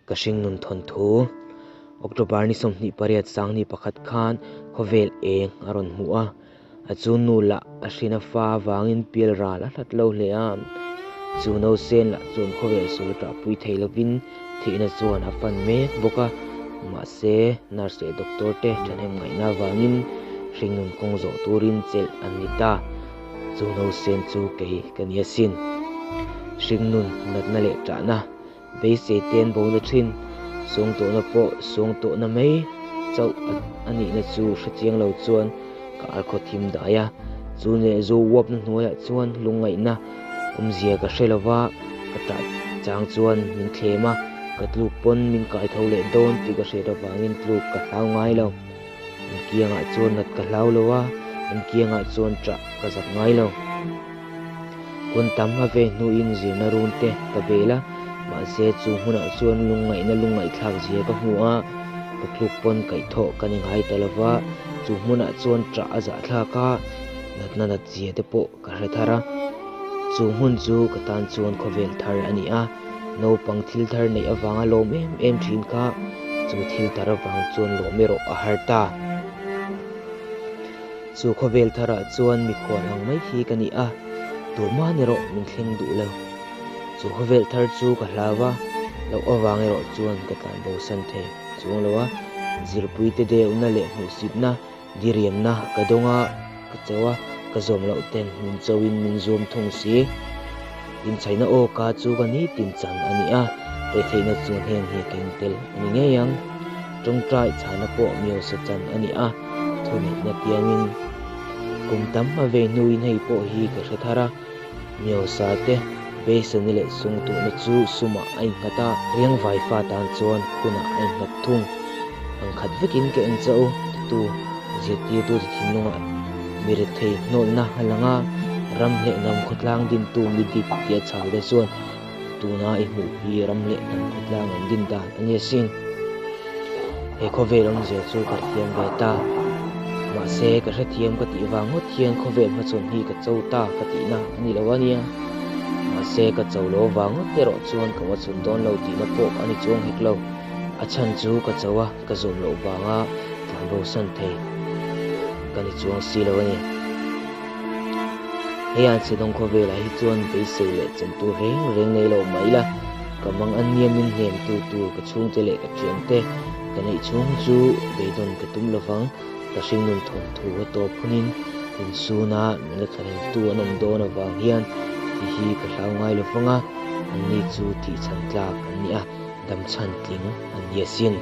Ka hringnun thawnthu October ni 28 21 khan khawvel eng a rawn hmu a, a chu nu lah a hrin a fa avangin pial ral a hlat lo hle a. Chu nausen lah chuan khawvel sawi ṭahpui thei lovin thihna chuan a fan mek bawk a, mahse nurse leh doctor te ṭhahnem ngaihna avangin hringnun kawng zawh turin chelh an ni ta. Chu nausen chu kei ka ni asin. Hringnun natna leh ṭahna Beisei te an bo na thin. Suangtuahna pawh suangtuahna mai chauh a nihna chu hre chiang lo chuan ka arkhaw thim dai a. Chu leh zu uapna hnuaiah chuan lungngaihna awmzia ka hre lo va, ka ṭah chang chuan min thlem a, ka tluk pawn min kai tho leh dawn tih ka hriat avangin tluk ka hlau ngai lo. An kiangah chuan nat ka hlau lo a, an kiangah chuan ṭah ka zak ngai lo. Hun tam a ve hnuin zirna run te ka bel a, mahse chu hmunah chuan lungngaihna lungngaihthlak zia ka hmu a, ka tluk pawn kaihthawh ka ni ngai ta lova, chu hmunah chuan ṭah a zahthlak a, natna nat zia te pawh ka hre thar a. Chu hmun chu ka tan chuan khawvel thar a ni a, naupang thil thar neih avanga lawm em em ṭhin kha chu thil thar avang chuan lawm erawh a har ta. Chu khawvel tharah chuan mikhual ang mai hi ka ni a, tuman erawh min thleng duh lo. Chu khawvel thar chu ka hlau a, loh avang erawh chuan ka tlan bosan thei chuang lo a, zirpuite deuhna leh hmuhsitna, diriamna ka dawng a, ka cho a, ka zawm loh ten min choin min zuam thung si. Inchhaihna aw ka chu ka nitin chan a ni a, retheihna chuan heng hi keng tel a ni ngei ang. Tawngtai chhana pawh miosa chan a ni a, thuneihna tiangin kum tam a vei hnuin hei pawh hi ka hre thar a, miosa te beisani leh sungtuhna chu sumah a innghat a, riangvai fa tan chuan hunah a innghat thung. Ang khat vekin ka en chauh titu zirtirtute thinlungah mi rethei hnawlna a lang a, ram leh hnam khawtlang dintu mi dik tia chhal te chuan Tuna i hmuh hi ram leh hnam khawtlang an din dan a ni asin. He khawvel awmzia chu ka hrethiam ve ta. Mahse, ka hrethiam ka tih vang ngawt hian khawvel hmachhawn hi ka cho ta ka tihna a ni lo a nia. Mahse, ka cho lo vang ngawt erawh chuan ka hmachhawn dawn lo tihna pawh a ni chuang hek lo. A chhan chu ka cho a, ka zawm loh vanga tlanbosan thei ka ni chuang si lo a ni. Hei an Sidon khawvelah hi chuan beisei leh chentu reng reng nei lo mah ila, ka mang an niamin hnemtu tur ka chhungte leh ka thiante ka neih chhung chu beidawn ka tum lovang, ka hringnun thawnthu a tawp hunin min suna min la thlahleltu an awm dawn avang hian tih hi ka hlau ngai lovang a, anni chu thihchhan tlak an ni a, damchhan tling an ni asin.